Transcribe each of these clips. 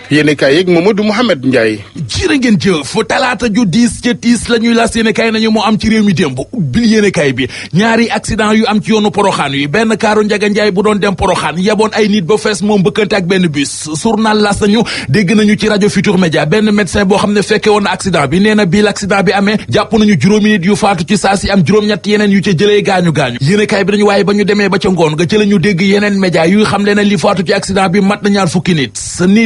yéen kaay yeeg Mamadou Mouhamed Ndiaye. jërë ngeen jëf talaata ju diis ca tiis la ñuy las yéen kaay nañu moo am ci réew mi démb bil yéen kaay bi ñaari accident yu am ci yoonu Poroxaan yi benn kaaru Njaga Njaay bu doon dem Poroxaan yaboon ay nit ba fees moom bëkkante ak benn bus journal las nañu dégg nañu ci rajo Futur Média benn médecin boo xam ne fekke woon na accident bi nee na bii l'accident bi amee jàpp nañu juróomi nit yu faatu ci saa si am juróom-ñett yeneen yu ca jëlee gaañu-gaañu yéen kaay bi nañu waaye ba ñu demee ba ca ngoon nga jëla ñu dégg yeneen média yuy xam leen li faatu ci accident bi mat na ñaar fukki nit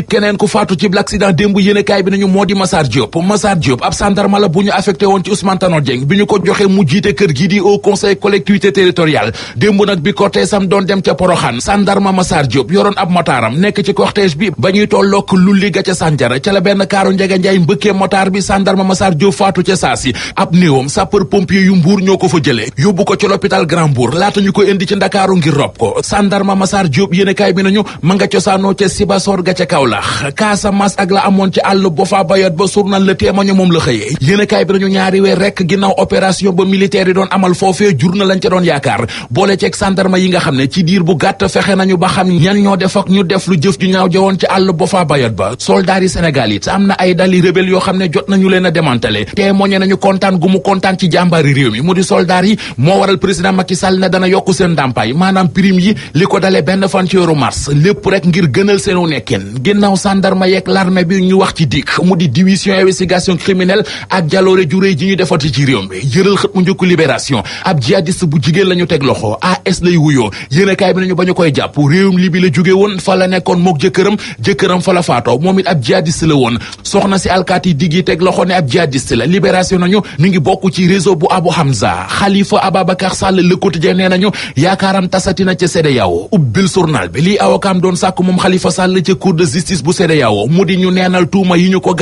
keneen ku faatu ci l'accident démb yéen kaay bi nañu moo di Massar Diop ab gendarme la bu ñu affecté woon ci Ousmane Tanor Dieng bi ñu ko joxe mu jiite kër gi di au conseil collectivité territoriale démb nag bi cortège sam doon dem ca Poroxaan gendarme Massar Diop yoroon ab motaaram nekk ci cortège bi ba ñuy tollook lulli ga ca Sandiara ca la benn kaaru Njaga Njaay mbëkkee motaar bi gendarme Massar Diop faatu ca saasi ab néewam sapeur pompier yu Mbuur ñoo ko fa jëlee yóbbu ko ci l'hôpital Grand Mbour laata ñu ko indi ci Ndakaaru ngir rob ko gendarme Massar Diop yéene kaay bi nañu ma nga cosaanoo ca Sibassor ga ca Kaolack Casamance ak la amoon ci àll Boffa Bayotte ba journal Le Témoin moom la xëyee yéene kaay bi nañu ñaari weer rek ginnaaw opération ba militaire yi doon amal foofee jur na lañ ca doon yaakaar boole ceeg gendarme yi nga xam ne ci diir bu gàtt fexe nañu ba xam ñan ñoo def ak ñu def lu jëf ju ñaaw jawoon ci àll Boffa Bayotte ba soldat yi Sénégal it am na ay dali rebelle yoo xam ne jot nañu leen a démantelé témoigné nañu kontaan gu mu kontaan ci jàmbaari réew mi mu di soldat yi moo waral président Macky Sall ne dana yokk seen ndàmpaay maanaam prime yi li ko dalee benn fan ci weeru mars lépp rek ngir gënal seenu nekkin ginnaaw gendarme yeeg l'armée bi ñu wax ci dikk mu di division investigation criminelle ak jaloore ju réy ji ñu defati ci réew mi yëral xët mu njëkku libération ab djihadiste bu jigéen la ñu teg loxo AS lay wuyoo yéenekaay bi nañu ba ñu koy jàpp réewum Libi la jóge woon fa la nekkoon mook jëkkëram fa la faatoo moom it ab djihadiste la woon soxna si alkaati diggi teg loxo ne ab djihadiste la libération nañu mi ngi bokk ci réseau bu Abu Hamza Khalifa Ababacar Sall Le Quotidien nee nañu yaakaaram tasatina ca CEDEAO ubbil journal bi lii awokaam doon sàkk moom Khalifa Sall ca cour de justice bu CEDEAO mu di ñu neenal tuuma yi ñu ko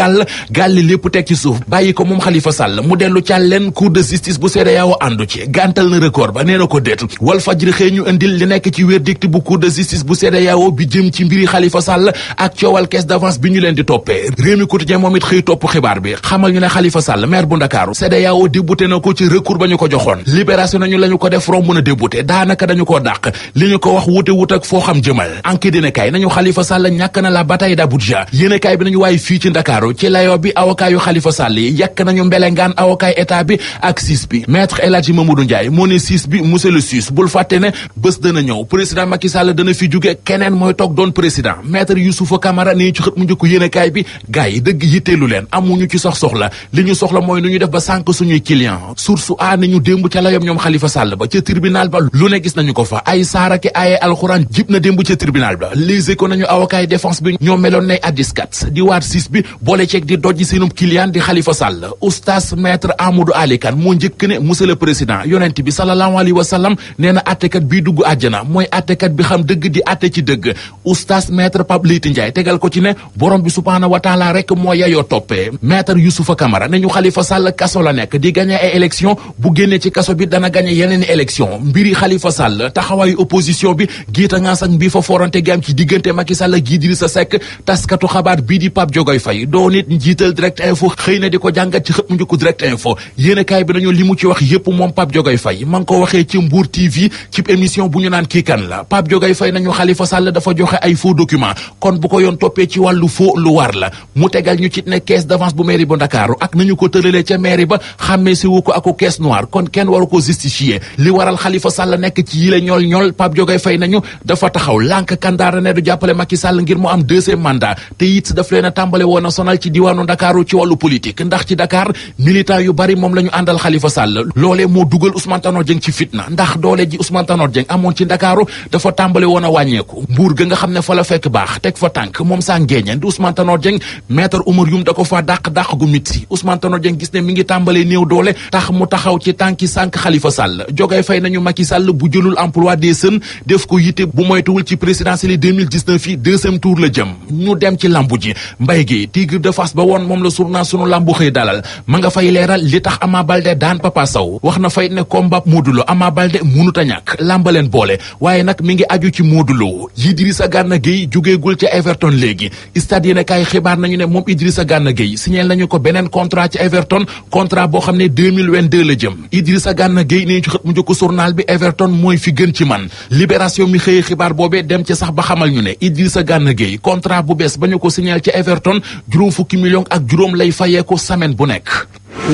gàlli lépp teg ci suuf bàyyi ko moom Khalifa Sall mu dellu càl leen cour de justice bu CEDEAO àndu ci gàntal na record ba nee na ko déet Walf Fadjri xëy ñu indil li nekk ci verdict bu cour de justice bu CEDEAO bi jëm ci mbiri Khalifa Sall ak coowal caisse d'avance bi ñu leen di toppee Rewmi Quotidien moom it xëy topp xibaar bi xamal ñu ne Khalifa Sall maire bu Ndakaaru CEDEAO débouté na ko ci recours ba ñu ko joxoon libération nañu la ñu ko def romb na débouté daanaka dañu koo dàq li ñu ko wax wute ak foo xam jëmal enquête dina kay nañu Khalifa Sall ñàkk na la bataille d'Abuja yéene kay bi nañu waaye fii ci Ndakaaru ci layo bi avocat yu Khalifa Sall yi yàkk nañu mbelengaan avocat état bi ak siis bi maître El Hadji Mamadou Ndiaye moo ne siis bi monsieur le juge bul fàtte ne bés dana ñëw président Macky Sall dana fi jóge keneen mooy toog doon président maître Youssoufa Camara nii ci xët mu njëkk yéenekaay bi gars yi dëgg yitteelu leen amuñu ci sax soxla li ñu soxla mooy nu ñu def ba sànk suñuy client source a ni ñu démb ca layom ñoom Khalifa Sall ba ca tribunal ba lu ne gis nañu ko fa ay saaraki ay alxuraan jib na démb ca tribunal ba lise ko nañu avocat défense bi ñoo meloon nay addiskat di waat siis bi boole ceeg di dojji seenum client di Khalifa Sall oustaz maître Amadou Ali Kane moo njëkk ne monsieur le président yonent bi sallallahu alayhi wa sallam nee na attekat bii dugg àjjana mooy attekat bi xam dëgg di atte ci dëgg oustaz maître Pape Leyti Ndiaye tegal ko ci ne borom bi subhaanahu wa taala rek moo yayoo toppee maître Youssoufa Camara ne ñu Khalifa Sall kaso la nekk di gagné ay élection bu génnee ci kaso bi dana gagné yeneen élection mbiri Khalifa Sall taxawaayu opposition bi giita ngaas ak mbii fa forante gi am ci diggante Macky Sall ak Idrissa Seck taskatu xabaar bii di Pape Diogoy Faye doo nit njiital direct info xëy na di ko jàngat ci xët mu njëkk direct info yéenekaay bi nañu li mu ci wax yépp moom Pape Diogoy Faye ma ngi ko waxee ci Mbour TV ci émission bu ñu naan kii kan la Pape Diogoy Faye nañu Khalifa Sall dafa joxe ay faux document kon bu ko yoon toppee ci wàllu faux lu war la mu tegal ñu ci ne caisse d'avance bu mairie bu Ndakaaru ak nañu ko tëralee ca mairie ba xàmmee si wu ko ako caisse noire kon kenn waru ko justifier li waral Khalifa Sall nekk ci yile ñool Pape Diogoy Faye nañu dafa taxaw lànk kandaara ne du jàppale Macky Sall ngir mu am deuxième mandat te it daf leen a tàmbale woon a sonal ci diwaanu Ndakaaru ci wàllu politique ndax ci Dakar militant yu bari moom la ñu àndal Khalifa Sall loolee moo dugal Ousmane Tanor Dieng ci fitna ndax doole ji Ousmane Tanor Dieng amoon ci Ndakaaru dafa tàmbale woon a wàññeeku Mbuur ga nga xam ne fa la fekk baax teg fa tànk moom saa ngéeñeen di Ousmane Tanor Dieng maître Oumar Youm da ko fa dàq gu mitti Ousmane Tanor Dieng gis ne mi ngi tàmbalee néew doole tax mu taxaw ci tànki sànk Khalifa Sall Diogoy Faye nañu Macky Sall bu jëlul emploi des jeunes def ko yitte bu moytuwul ci présidentielle 2019 yi deuxième tour la jëm ñu dem ci lambu ji Mbaye Guèye Tigre de Fass ba woon moom la journal sunu lambu xëy dalal ma nga fay leeral li tax Ama Baldé daan Papa Sow wax na fay ne combat Modou Lo Ama Baldé munut a ñàkk lambaleen boole waaye nag mi ngi aju ci Modou Lo Idrissa Gana Gueye jógeegul ca Everton léegi stade yéene kaay xibaar nañu ne moom Idrissa Gana Gueye signé nañu ko beneen contrat ci Everton contrat boo xam ne 2022 la jëm Idrissa Gana Gueye nee ci xët mu njëkk journal bi Everton mooy fi gën ci man Libération mi xëyee xibaar boobee dem ci sax ba xamal ñu ne Idrissa Gana Gueye contrat bu bees bees ba ñu ko signal ci Everton juróom fukki millions ak juróom lay fayee ko semaine bu nekk.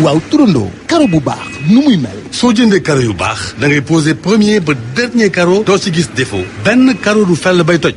waaw turandoo karo bu baax nu muy mel. soo jëndee karo yu baax da ngay poser premier ba dernier karo doo ci gis défaut benn karo du fell bay toj.